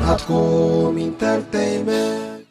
ኣትኩም ኢንተርተይመንት።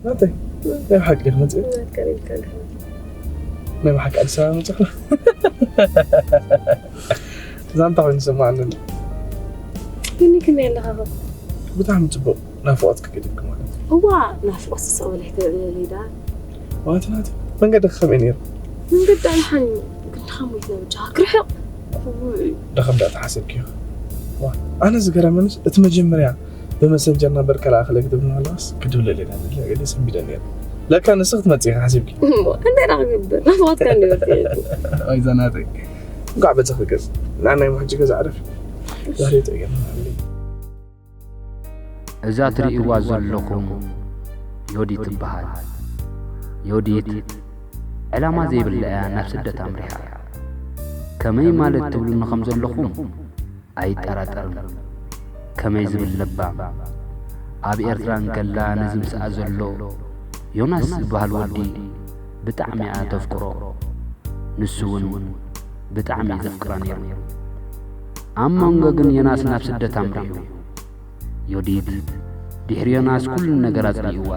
ናተይ፣ ናይ ብሓቂ ዲኺ መፂኡ? ናይ ብሓቂ ኣዲስ ኣበባ መፂኹ? ዛንታ ኮይኑ ይስማዓኒ ኣሎ። ግን ከመይ ኣለኻ ኸ? ብጣዕሚ ፅቡቕ፣ ናፍቖትኪ ገዲፍኪ ማለት እዩ። እዋ፣ ናፍቖት ዝፀወለ ኣይተብለለይ ዳ። ዋት ናቲ፣ መንገዲ ከመይ ነይሩ? መንገዲ ኣይሓን፣ ግን ድኻም ወይ ትነብጃ ክርሕቕ። ውይ። ደኸም ዳ ተሓሰብኪ ኢኻ። ዋ፣ ኣነ ዝገረመንስ እቲ መጀመርያ ብመሰንጀር ነበር ከለኣኽለይ ክትብል ከለኻስ ክድውለለይ ኢና ኢለ ገለ ሰንቢደ ነይረ። ለካ ንስኺ ክትመጽኢ ኢኻ ሓሲብኪ። እሞ፣ እንታይ ደኣ ክገብር? ናፍቖትካ እንድየ ወጺኤ። ኣይ ዘናተይ። እንኳዕ በጃኺ ገጽ። ንዓናይ እሞ ሕጂ ገዛ ዕረፊ። ዛሬ ጠይቀና። እዛ ትርእይዋ ዘለኹም ዮዲት ትበሃል። ዮዲት ዕላማ ዘይብላ እያ ናብ ስደት ኣምሪሓ። ከመይ ማለት ትብሉኒ ከም ዘለኹም ኣይጠራጠርን። ከመይ ዝብል ለባም። ኣብ ኤርትራ እንከላ ነዚ ምስኣ ዘሎ ዮናስ ዝበሃል ወዲ ብጣዕሚ እያ ተፍቅሮ። ንሱ እውን ብጣዕሚ እዩ ዘፍቅራ ነይሩ። ኣብ መንጎ ግን ዮናስ ናብ ስደት ኣምሪሑ። ዮዲት ድሕሪ ዮናስ ኩሉ ነገር ኣጽሊእዋ።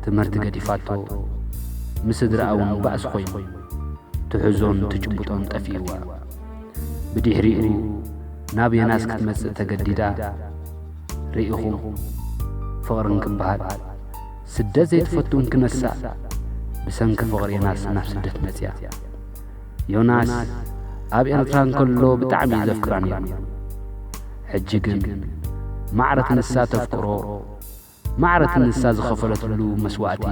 ትምህርቲ ገዲፋቶ፣ ምስ ስድራኣ እውን ባእሲ ኮይኑ። ትሕዞን ትጭብጦን ጠፊእዋ። ብድሕሪኡ ናብ ዮናስ ክትመጽእ ተገዲዳ። ርኢኹም፣ ፍቕርን ክበሃል ስደት ዘይትፈቱ እንክነሳ፣ ብሰንኪ ፍቕሪ ዮናስ ናብ ስደት መጽያ። ዮናስ ኣብ ኤርትራ እንከሎ ብጣዕሚ እዩ ዘፍቅራ ነይሩ። ሕጂ ግን ማዕረት ንሳ ተፍቅሮ፣ ማዕረት ንሳ ዝኸፈለትሉ መስዋእቲ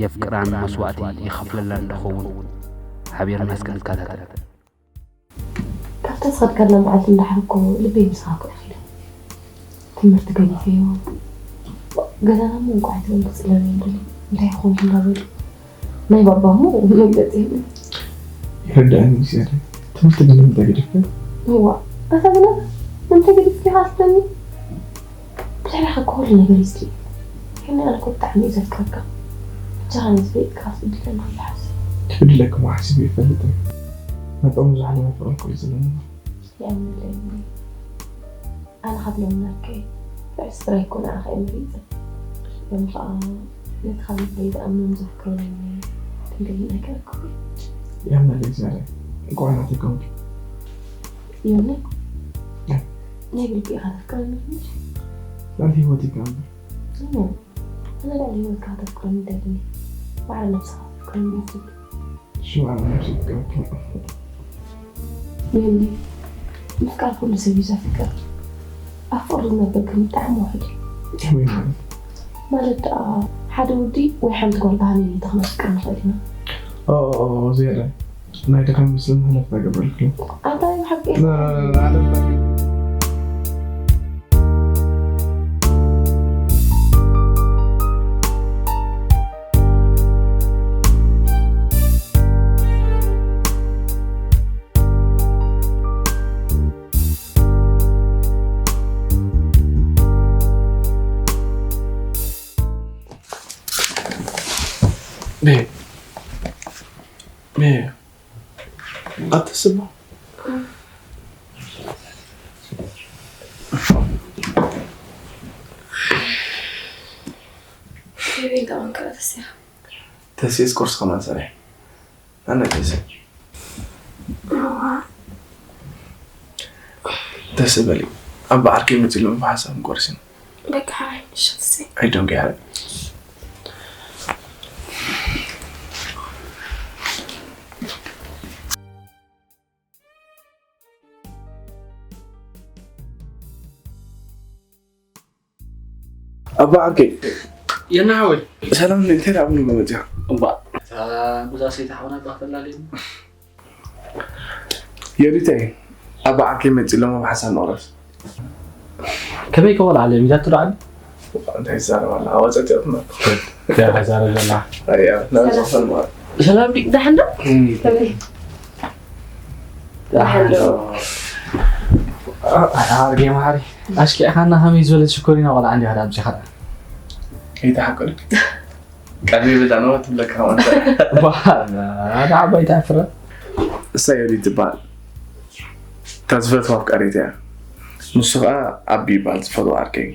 የፍቅራን መስዋእቲ ይኸፍለላን ዶ ኸውን? ሓቢርና እስከ ንከታተል። ካብታ ዝኸድካላ መዓልቲ እንዳሓርኩ ልበይ ምሳኻ ኮፍ ኢለ። ትምህርቲ ገዲፈዮ። ገዛና እሞ እንቋዕ ኣይትበል ክጽለለይ ይደሊ። እንታይ ይኸውን እንዳበሉ። ናይ ባባ እሞ መግለጺ የብሉን። ይርድኣኒ እዩ ዝያዳ። ትምህርቲ ግን ንምንታይ ገዲፍካዮ? እዋ፣ ኣታ ግና ንምንታይ ገዲፍካዮ ኢኻ ትብለኒ? ብልዕሊኻ እኮ ኩሉ ነገር እዩ ዝርኢ። ሄኒ፣ ኣነ እኮ ብጣዕሚ እየ ዘፍቅረካ። ብቻኻ ነዚ ኢድካ ክትብድለኒ ኣይሓስብ። ክብድለኪ እሞ ሓሲበ ኣይፈልጥን። መጠኑ ዝሓለፈ ፍቕሪ እኮ እዩ ዘለና። የእምነለይ። ኣነ ካብ ለምናከ ብዕስራ ይኮነ ኣኸ መሪጸ። ሎም ከዓ ነቲ ካብ ልበይ ዝኣምኖን ዘፍቅሮን እየ። ክንደይ ነገርኩ። ያመለይ ዘረ እንኳን ኣተቀምጡ። ይሁን ናይ ብልቢ ኢኻ ተፍቅረኒ። ላል ህይወት ይካምበር። ኣነ ልዕሊ ህይወትካ ተፍቅረኒ ደሊ። ባዕሪ ነብስኻ ተፍቅረኒ ይብል። ሽማዕ ነብሲ ይካምበር። ይሁን ምፍቃር ኩሉ ሰብ እዩ ዘፍቅር። ኣብ ፍቕሪ ዝነብር ግን ብጣዕሚ ውሑድ እዩ። ከመይ ማለት? ማለት ደኣ ሓደ ወዲ ወይ ሓንቲ ጓል ባህሊ እዩ ተኽነፍቅር ንኽእል ኢና። ኦ ዜረ ናይ ድኻ ምስልን ሃለፍታ ገበርክሉ። ኣንታ ብሓቂ ዓለም ኣትስማ ተስየስ ኮርስ ከማን ሰሪሕ ኣነገሰ ደስ በሊ ኣብ በዓል ከይመፅሎም ብሓሳብ ንቆርሲን በቃ ሓራይ ምሸት ሲ I don't care. ኣባ ዓርከይ የና ሓወይ ሰላም እንታይ ደኣ ብሉ መመፅያ እባ እታ ጉዛ ሰይቲ ሓውና እባ ክተላልየኒ የሪተይ ኣባ ዓርከይ መፂ ሎም ኣብ ሓሳብ መቕረስ ከመይ ከወል ዓለም ኢላቶ ዶ ዓሊ እንታይ ይዛረብ ኣላ ኣወፀት እያ ትመ ሓዛረ ዘላ ኣያ ናብ ዝኽፈል ማለት ሰላም ዲ ዳሕንዶ ዓርጌ መሓሪ ኣሽኪዕኻና ከመይ ዝበለት ሽኮሪና ቆልዓ እንዲኻ ዳ ኣብዚኻ ከይተሓቀሉ ቀልቢ ብዛ ነው ትብለካ ማለት ዓባይ ተሕፍረ እሳ የሪ ትበሃል እታ ዝፈትዋ ኣፍቃሪት እያ ንሱ ከዓ ኣቢ ይበሃል ዝፈትዋ ዓርከይ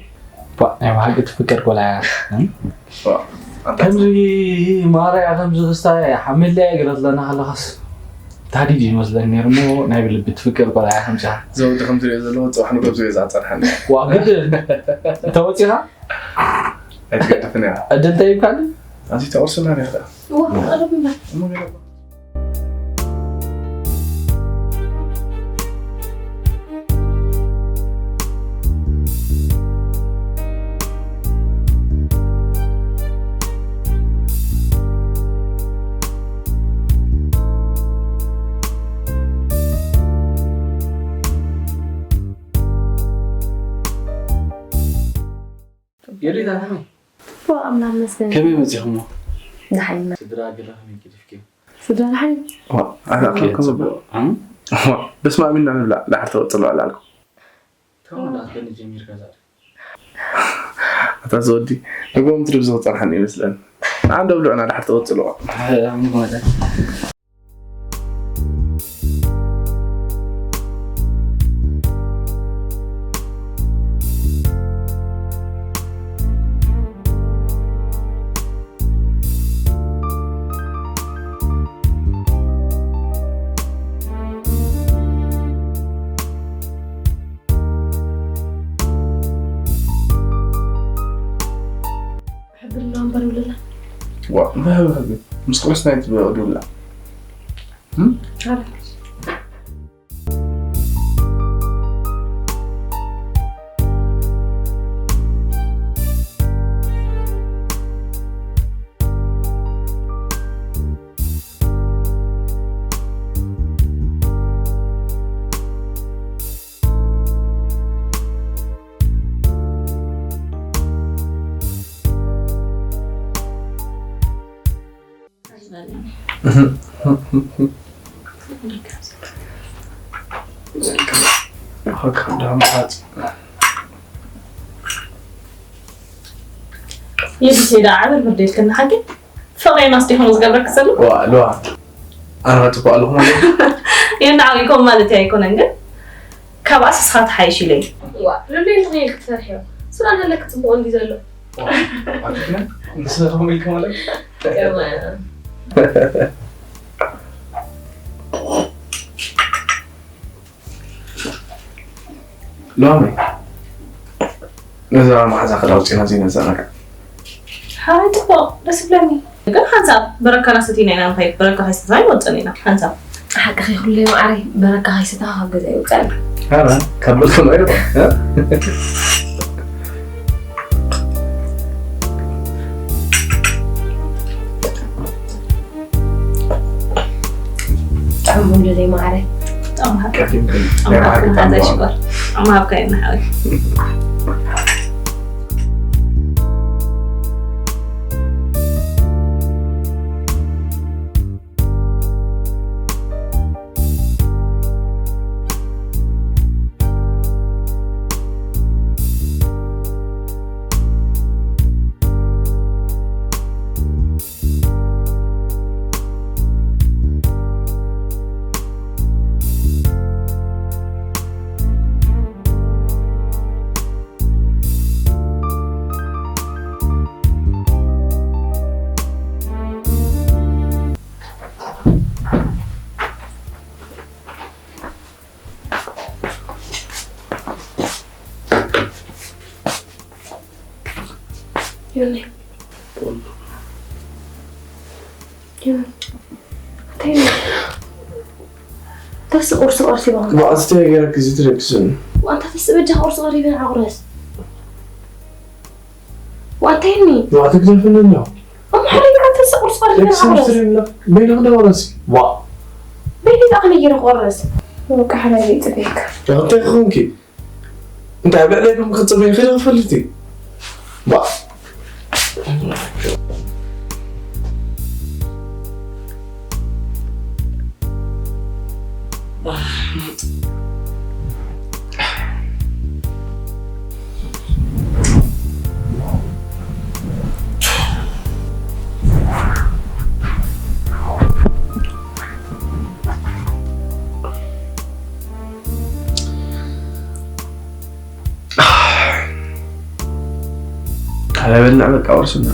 ቧ ናይ ብሓቂ ትፍቅር ቆልዓ እያ ከምዚ ማርያ ከምዚ ክስታይ ሓሚለያ ይግረ ኣለና ከለኻስ ታዲድ ይመስለኒ ነይሩ እሞ ናይ ብልቢ ትፍቅር ቆልዓ እያ ከምዚኣ ዘውዲ ከም ትሪኦ ዘለኹ ፅባሕ ንጎብ ዝገዛ ፀርሓኒ ዋ ግድን እንተ ወፂኻ ኣይትገድፍን እያ ዕድል ተሂብካኒ ኣዚ ተወርስና ሪኽዳ ዋ ቀረብ እምበር እሞ ገለ የሪታ ከመይ ዋ ኣምላኽ መስገን ከመይ መፂኹሞ ደሓን ስድራ ገለ ከመይ ገዲፍኪ ስድራ ደሓን ኣላእከም ከም ጽቡቅ በስመ ኣብ ኢና ንብላ ዳሕር ተወፅሎ ኣላልኩም ተወዳእከኒ ጀሚርካ ዛሬ ኣታ ዝወዲ ንጎም ትርብ ዝኽፀርሓኒ ይመስለን ንዓንዶ ብልዑና ዳሕር ተወፅልዋ ሕብር ዶ እምበር ይብለላ ዋ እንታይ ህብህብ ምስ ክርስትና ይትበቅዱላ የዲት ዳ ዓበር ብርዴልክና ሓቂ ፍቕሬን ኣስዲኹም ዝገብረክ ዘሎ ዋ ልዋ ኣነ ጽቡቅ ኣለኹ ማለት እዩ። ይንዓው ይኮም ማለት ኣይኮነን ግን ካብኣስ ንስኻ ትሓይሽ ኢለ እዩ። ዋ፣ ሉሌ እንታይ ኢልክ ትፈርሕዮ? ሱዳን ኣለክ ጽቡቕ እንዲ ዘሎ። ኣትክነ ንስኻ ከምኡ ኢልክ ማለት ገርማ። ሎሚ ነዛ መሓዛ ክዳውፅና ዘይነዛረጋ ሓራይ ጥቆ ደስ ብለኒ ግን ሓንሳብ በረካና ሰቲና ኢና ንኸይድ በረካ ከይሰትና ይወፅን ኢና ሓንሳብ ሓቂ ከይክሉ ማዕረይ በረካ ከይሰታ ካብ ገዛ ይወፅኣሉ ኧረ ካብ በልኩም ኣይረባ ጥዑም ሙሉ ዘይማዕረ ጥዑም ሃብካ ጥዑም ሃብካ ሓዛይ ሽኮር ጥዑም ሃብካ የናሓወይ ዮኒ ዮኒ እንታይ ተስ ቁርሲ ቁርሲ ይባል ማዕዝቲ ገይረክ እዚ ትደቅስን ዋንታ ተስ በጃ ቁርሲ ቀሪበ ዓቁረስ ዋንታ ይኒ ዋንታ ግደፍን ነው እሞ ሓደ ይዓንተ ተስ ቁርሲ ቀሪበ ደቅስን ዓቁረስ ስሪና በይና ክደወረሲ ዋ በይታ ከመይ ገይረ ክቆርስ በቃ ሓደ ዘይፅበየካ እንታይ ክኾንኪ እንታይ ኣብ ልዕለይኩም ክጽበይ ክእል ክፈልጥ እዩ ባ ኣበልና በቃ ወርስና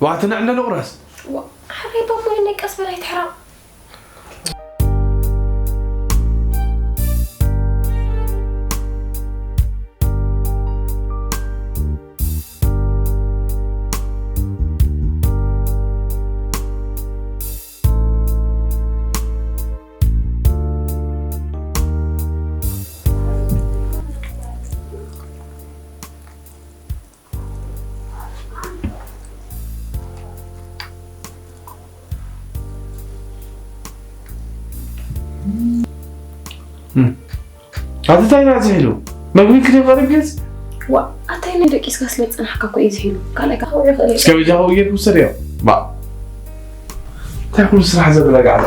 ዋትንዕነ ንቑረስ ሓበይ ቦሞ ይነቀስ በላይ ትሕራቕ ኣቲ እንታይ ኢና ዝሕሉ መግቢ ክደብ ቀሪብ ገጽ ዋ ኣታይ ናይ ደቂስካ ስለ ዝጸናሕካ እኮ እዩ ዝሕሉ ካልኣይ ካኸውዒ ይኽእል እዩ እስከ በጃ ከው ጌርኩ ውሰድዮ ባ እንታይ ኩሉ ስራሕ ዘብለጋዕለ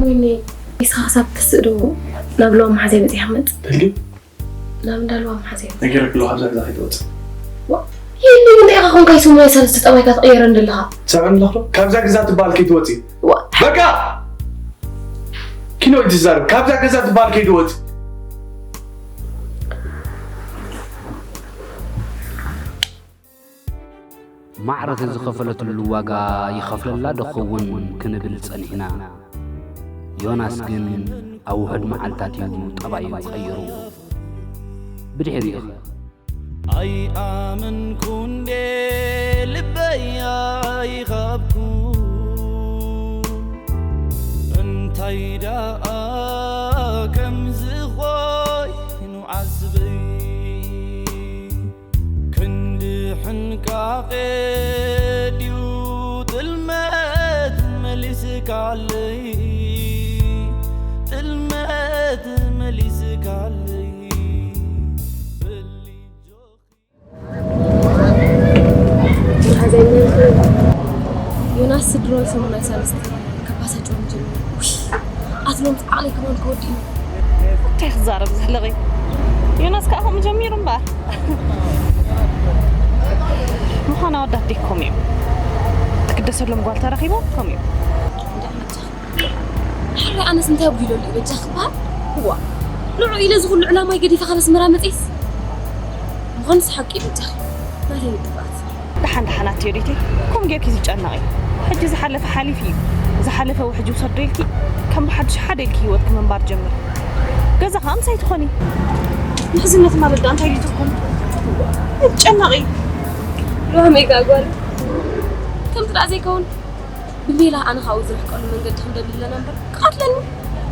ወይኔ ኢስኻ ክሳብ ትስእ ዶ ናብ ለዋ መሓዘይ በፂኻ መፅ ተልዩ ናብ እንዳልዋ መሓዘይ ነጊረክ ኣለኹ ኣብዛ ገዛ ከይትወፅእ ይህሊ እንታይ ኢኻ ኮንካ ይስሙ ናይ ሰለስተ ጠባይካ ትቕየረ እንደለኻ ሰምዕኒ ኣለኹ ዶ ካብዛ ገዛ ትበሃል ከይትወፅእ ዋ በቃ ኪኖ እዩ ትዛረብ ካብዛ ገዛ ትበሃል ከይትወፅእ ማዕረ ተዝኸፈለትሉ ዋጋ ይኸፍለላ ዶ ክኸውን ክንብል ጸኒሕና። ዮናስ ግን ኣብ ውሑድ መዓልታት እዩ ጠባዩ ቀይሩ። ብድሕሪኡኸ? ኣይኣመንኩ እንዴ ልበይ ኣይኻብኩ እንታይ ደኣ ከምዚ ኾይኑ ዓስበይ ክንዲ ሕንቃቐ ድዩ ጥልመት መሊስካለይ ጥልመት መሊስካለይ በሊ ጆኺ ዮናስ ስድሮ ሰሙናይ ሳልስቲ ከባሳጭ ጀመሩ ኣትሎም ዓቕለይ ከማን ክወድእ እዩ እንታይ ክዛረብ ዘለኺ ዮናስ ከኣ ጀሚሩ እምበር። ምዃን ኣወዳት ዲኩም እዩ። ትግደሰሎም ጓል ተረኺቦም ከም እዩ። ሕራይ ኣነስ እንታይ ኣጉዲለሉ እዩ በጃኺ ክበሃል? እዋ፣ ንዑ ኢለ እዚ ኩሉ ዕላማይ ገዲፈ ካብ ኣስመራ መጺኤስ? ምዃንስ ሓቂ እዩ በጃኺ። ናተይ ጥፍኣት። ደሓን ደሓን ኣትዮ ዲተይ፣ ከምኡ ጌርኪ ዝጨነቒ። ሕጂ ዝሓለፈ ሓሊፉ እዩ። ዝሓለፈ ውሕጅ ውሰዶ ኢልኪ፣ ከም ብሓድሽ ሓደ ኢልኪ ህይወትኪ ምንባር ጀምሪ። ገዛ ኸኣ ምሳይ ትኾኒ። ምሕዝነት ማለት ደኣ እንታይ ድዩ ትርጉሙ? ትጨነቒ። ሎሚ ጓል ከምቲ ደኣ ዘይከውን ብሜላ ኣነ ካብኡ ዝርሕቀሉ መንገዲ ክንደሊ ኣለና እምበር ክቐትለኒ።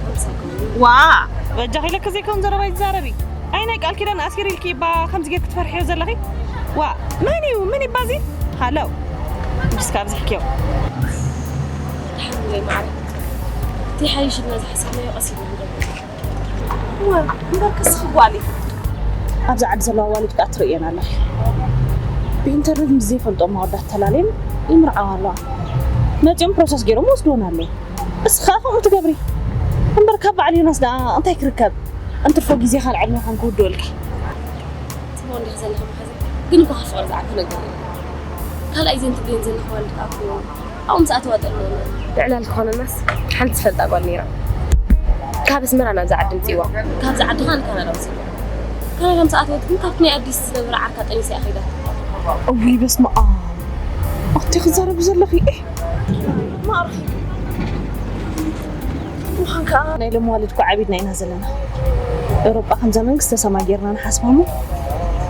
ከምዚ ኣይኮነን። ዋ፣ በጃኺ ኢለኪ ዘይከውን ዘረባ ኣይትዛረቢ። ኣይ ናይ ቃል ኪዳን ኣሲር ኢልኪ እባ ከምዚ ጌርኪ ትፈርሕዮ ዘለኺ? ዋ፣ መን እዩ? መን ይባዚ? ሃለው። ምስካ ኣብዚሕክዮ። ኣልሓምዱሊላህ ማዕረ። እቲ ሓይሽልና ዝሓሰብናዮ ቀስ ኢልና ንገብር። እወ፣ እምበር ከስኺ ጓል ኢኺ። ኣብዚ ዓዲ ዘለዋ ኣዋልድ ከኣ ትርእየን ኣለኺ። ብኢንተርኔት ምስ ዘይፈልጦም ኣወዳት ተላልየን ይምርዓዋ ኣለዋ። መጺኦም ፕሮሰስ ገይሮም ወስድወን ኣለዉ። እስኺ ከኣ ከምኡ ትገብሪ። እምበር ካብ በዓል ዮናስ ደኣ እንታይ ክርከብ? እንትርፎ ግዜኻን ዕድሜኻን ክውድወልኪ። ጽቡቕ እንዲኻ ዘለኻ መሓዘ። ግን እኮ ካብ ፍቕሪ ዝዓቢ ነገር የለን። ካልኣይ ዘን ትብልየን ዘለኻ ዋልድ ከኣ እኮ ኣብኡ ምስ ኣተዋ ጥልመና። ብዕላል ክኾነናስ ሓንቲ ዝፈልጣ ጓል ነይራ። ካብ ኣስመራ ናብዛ ዓዲ ምጽእዋ። ካብዛ ዓዲ ከኣ ንካናዳ ወሲድዋ። ካናዳ ምስ ኣተወት ግን ካብቲ ናይ ኣዲስ ዝነበረ ዓርካ ጠኒሳ እያ ከይዳ። እውይ በስመ ኣብ። ኣቲ ክዛረቢ ዘለኺ፣ ኤህ፣ ማርኺ። ምዃን ከኣ ናይ ሎሚ ዋልድ እኮ ዓቢድና ኢና ዘለና። ኤውሮጳ ከምዛ መንግስተ ሰማይ ጌርና ንሓስባ እሞ፣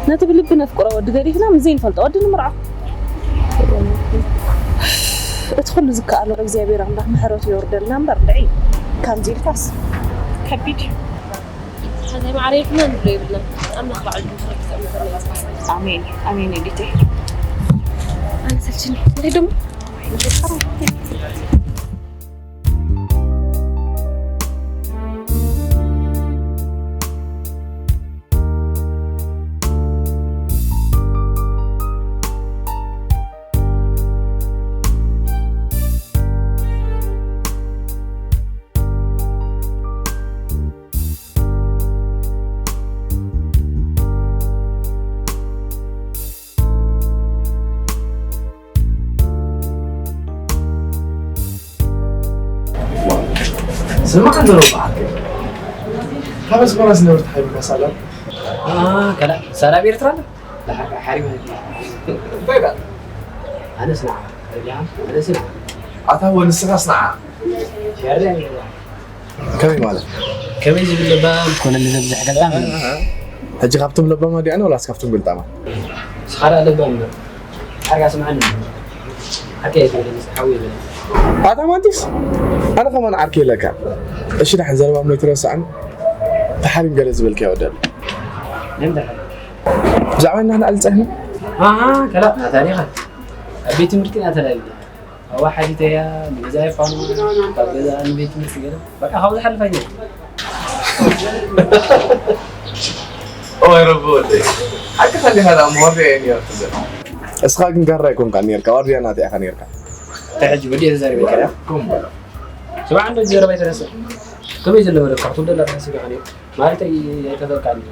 ነቲ ብልቢ ነፍቅሮ ወዲ ገዲፍና ምስ ዘይንፈልጦ ወዲ ንምርዖ። እቲ ኩሉ ዝከኣሎ እግዚኣብሔር ኣምላኽ ምሕረቱ የውርደልና እምበር፣ ድዒ፣ ከምዚ ኢልካስ ከቢድ እዩ። ሓዛይ ማዕረ ይሕመን ብሎ የብልና። ኣምላኽ ባዕሉ ብምሕረቱ ዘምልጠና ይጽናሕ። ኣሜን፣ ኣሜን ኤዲተይ። ኣነ ሰልችኒ። እንታይ ደሞ? ስማዕ እንተ ረብሓከ። ካብ ኣስመራ ዝነበርት ሓይልካ ሳላ? ኣሃ፣ ከላ ሳላ ኣብ ኤርትራ ኣላ? ላሓ-፣ ሓሪማ። እንታይ ደኣ? ኣነስ ንዓ፣ ርግኣ፣ ኣነስ ንዓ። ኣታ ወ ንስኻስ ንዓ። ሸርያ ይብላ። ከመይ ማለት? ከመይ ዝብል ለባም ኮነ ንዘብዝሕ ገልጣም። ሕጂ ካብቶም ለባማ ዲኣና ወላስ ካብቶም ገልጣማ? ንስኻ ደኣ ለባም እምበር። ሓርካ ስምዓኒ። ዓርከይ ኣይትበለኒ፣ ሓወይ በለኒ። ኣታ ማንቲስ፣ ኣነ ከማን ዓርከይ ኢለካ። እሺ፣ ደሓን ዘረባ እሞ ኣይትረስዓኒ። ተሓሪም ገለ ዝበልካዮ ወዲ ኣሎ። መን ተሓሪም? ብዛዕባ ንሕና ኣልጸህና? ኣሃ፣ ከላ፣ ናታ ዲኻ? ኣብ ቤት ትምህርቲ ኢና ተላሊና። ኣብኣ ሓቲተያ፣ ንገዛ ይፋኑ፣ ካብ ገዛ ንቤት ትምህርቲ ገለ። በቃ፣ ካብኡ ዝሓልፍ ኣይነበረን። ኦይ ረቢ ወደይ፣ ሓቅኻ እንዲኻ ደኣ እሞ ዋርድያ እየ ነይረ ትብል። እስኻ ግን ጋራ ኣይኮንካን ነይርካ፣ ዋርድያ ናተይ ኢኻ ነይርካ። እንታይ ሕጂ ወዲኤ ተዛሪበ ይከዳ? ከም በሎ። ስማዕ እንዶ ዘረባ ኣይተረስዕ። ከመይ ዘሎ መደብካ ክትውደላ ተሓሲብካ ነይሩ? ማለተይ ኣይተፈልካን እዩ።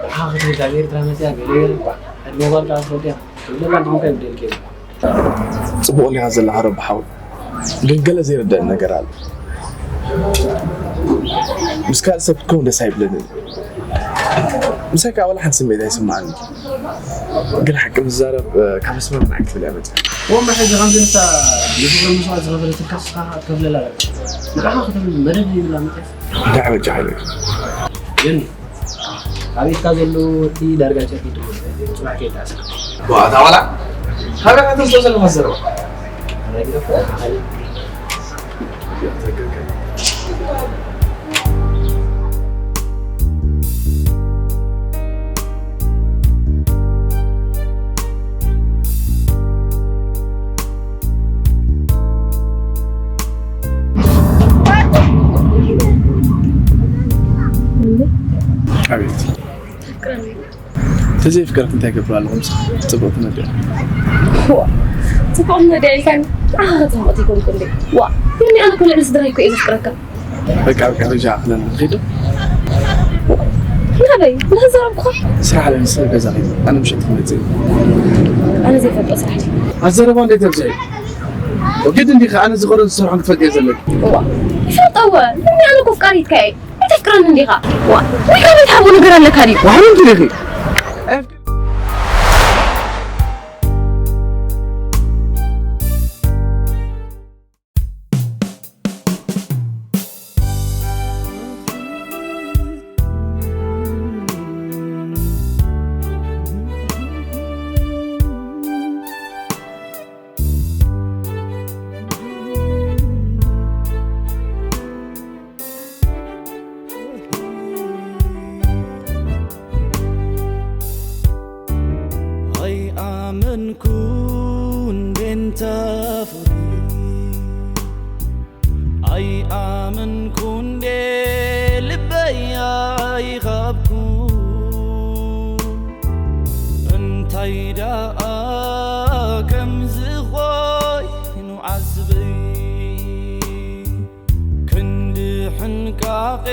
ንዓኻ ክትብል ካብ ኤርትራ መጽያ ገለ ገለ እኳ። ዕድመ ጓልካ ኣስረዲያ። ትብለላ እንዲኹም ከ ይብደልክ እዩ። ጽቡቕ እንዲኻ ዘለኻ ረቢ ሓወይ። ግን ገለ ዘይርደአኒ ነገር ኣሎ። ምስ ካልእ ሰብ ክትከውን ደስ ኣይብለንን። ምሳይ ከኣ ወላ ሓንቲ ስምዒት ኣይስምዓንን። ግን ሓቂ ምዝዛረብ፣ እ፣ ካብ ኣስመራ ንዓይ ክትብል እያ መጺኣ። እሞ ሕጂ ከምዚ ንሳ ንፍቕሪ መስዋእቲ ዝኸፈለትልካ ንስኻ ከኣ ትከፍለላ ኣለካ። ንዓኻ ክትብል መደብ ዘይብላ መጺኣስ። እንታይ በጃ ሓይለይ? የኒ፣ ኣብ ኢድካ ዘሎ ወርቂ ዳርጋ ጨርቂ ትኹን፣ ጽባሕ ከይተኣስራ። ዋ፣ ኣታ ዋላ፣ ካበይ ኢኻ ተምጽኦ ዘለኻ ዘረባ? ኣረጊ እኮ፣ ኣኸለ። ኣቤት። ተዘይፍቅርክ እንታይ ገብር ኣለኹ? ጽቡቕ ትነግር። ዋ፣ ጽቡቕ ትነግር ኢልካኒ። ንዓኻ ከጽብቕ ይኮንኩ እንዴ? ዋ፣ የኒ ኣነ እኮ ልዕሊ ስድራይ እኮ እየ ዘፍቅረካ። በቃ፣ በቃ፣ በጃ ክለና ንኺድ። ንኻ ወይ፣ እናዘረብኩኻ። ስራሕ ኣለኒ፣ ሰብ ገዛ ኸይደ። ኣነ ምሸት ክመጽእ። ኣነ ዘይፈልጦ ስራሕ ድዩ? ኣዘረባ እንዴት ተብዝሒ? ወግድ እንዲኻ ኣነ ዝኾነ ዝሰርሖን ክትፈልጥ እየ ዘለኪ። እዋ፣ ይፈልጦ እወ። እኒ ኣነ እኮ ፍቃሪትካ እየ። ኣይተፍቅረኒ እንዲኻ። ዋ፣ ወይ ካብ ቤት ሃቦ ነገር ኣለካ ድዩ? ዋሕሩ እንትን ኢኺ። ኣይኣመንኩን ደንታ ፍቕሪ ኣይኣመንኩን ደ ልበይ ኣይኻብኩ እንታይ ደኣ ከም ዝኾይኑ ዓስበይ ክንዲ ሕንቃቐ